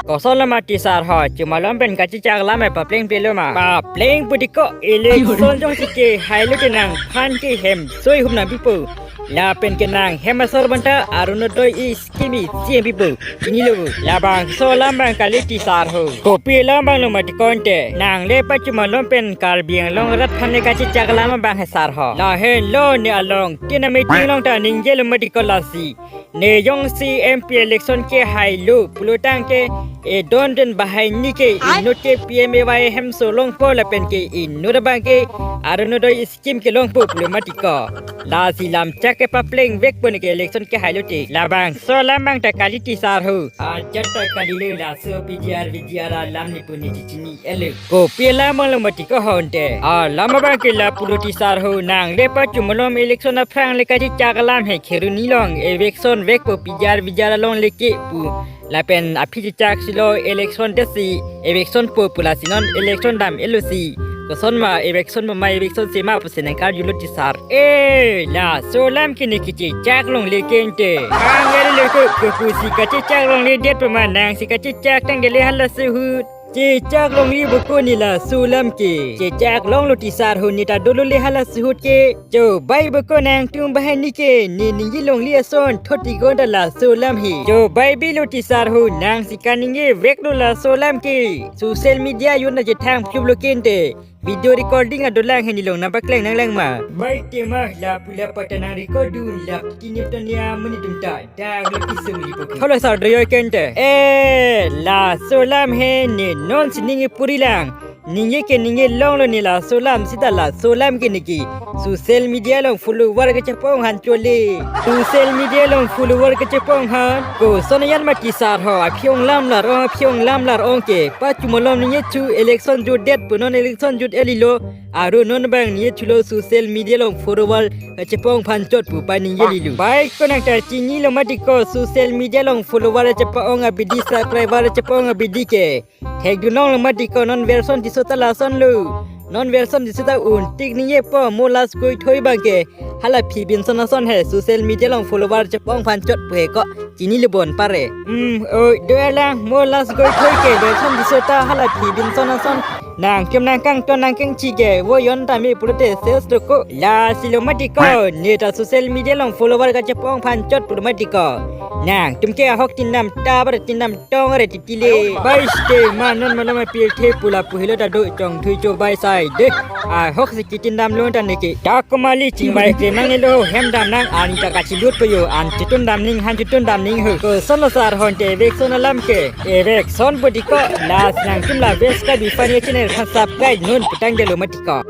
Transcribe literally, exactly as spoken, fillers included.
Koson lo ma tisar ho, chumalom pen kachechak alam e papleng pilo ma. Papleng putiko election jongsi kehai lote nangphan ke hem soi hum nangpipo. Lapen ke nanghem asor bonta Orunodoi scheme isi pipo. Chinilo. Labangso alam abang kali tisar ho. Kopi alam abang lo ma tiko ante. Nang le pachumalom pen Karbi Anglong rat aphan le kachechak alam abang he sar ho. Lahenlo ne along tin a meeting along ta ningjelo ma tiko lasi. Ne jongsi M P election kehai lo pulotangte, e don den banghini ke inut ke P M A Y hemso longpo lapen ke inut abang ke Orunodoi scheme kelongpo pulo ma tiko. Lasi lamchak ke papleng vekpo ne ke election kehai lote. Labangso alam abang ta kali tisar ho. Ajat ta kalilo, laso P G R V G R alam ne pu ne chechini ele. Kopi alam abang lo ma tiko ho ante. Alam abang ke lapulo tisar ho, nang le pachumalom election aphrang le kachechak alam he Kheroni along eviction vekpo P G R V G R along le ke pu. Lapen aphi chechak si lo election det si eviction po pu lasi non election dam-etlo si. Koson ma eviction ma, ma eviction si ma pusi nangkarjulo tisar. E, laso alam ke ne kachechak longle ke ante. Ang ele le ko, ko pusi kachechak longledet pu ma, nangsi kachechak tangte le hala suhut. Chechak longle boko ne laso alam ke. Chechak longlo tisar ho, ne ta dolo le hala suhut ke. Chobai boko nangtum banghini ke, ne ningje longle ason thot tiko anta laso alam he. Chobai bilo tisar ho, nangsi kaningje veklo laso alam ke. Social media yun na chethang phlup lo ke ante. Video recording adolang he, nelong nangpakleng nanglang ma. Bai tema lapu la pata nang record dun lap kinip tania mani dun ta. Dak lo kisung lipo ke. Holo sar doyo ke ante. E, laso alam he ne non si ningje puri lang. Ningje ke ningje longlo ne laso alam seta, laso alam ke ne ke social media along follower kachepong aphan chole. Social media along follower kachepong aphan. Koson ayan ma tisar ho, aphi ong lam lar ong, aphi ong lam lar ong ke. Pachumalom ningje chu election jutdet pu, non election jut-etlo. Aru non abang ningje chulo social media along follower kachepong aphan chot pu pai ningje lilo. Bai ko nang ta chinilo ma tiko social media along follower chepa-ong abidi, subscriber chepa-ong abidi ke. Thekdun longlo ma tiko, non Welson Tisso ta lason lo. Non Welson Tisso ta un tik ningjepo, mo Last Goithoi abang ke. Hala phi binson ason he social media along follower chepa-ong aphan chot pu he ko. Chinilo bon pare. Hmm, oi, dolang, mo Last Goithoi ke Welson Tisso ta hala phi binson ason. Nangtum nangkangton nangkangchi ke, vo yon tame pulote ses doko. Lasi lo ma tiko, ne ta social media along follower kachepong aphan chot pulo ma tiko. Nangtum ke ahok tin dam ta bar tin dam tong are titile. Bai ste ma non malom apirthe pu lapu helo ta do chongthui, chobai sai de. Ahok si kitin dam lon ta ne ke. Ta komali chingbai ke nanglo, hem dam nang, ani ta kachilut po yo, an chitun dam ning, han chitun dam ning ho. Koson lo sar ho ante eviction alam ke. Eviction pu tiko, lasi nangtum la West Karbi Fun channel aphan subscribe non pu tangtelo ma tiko.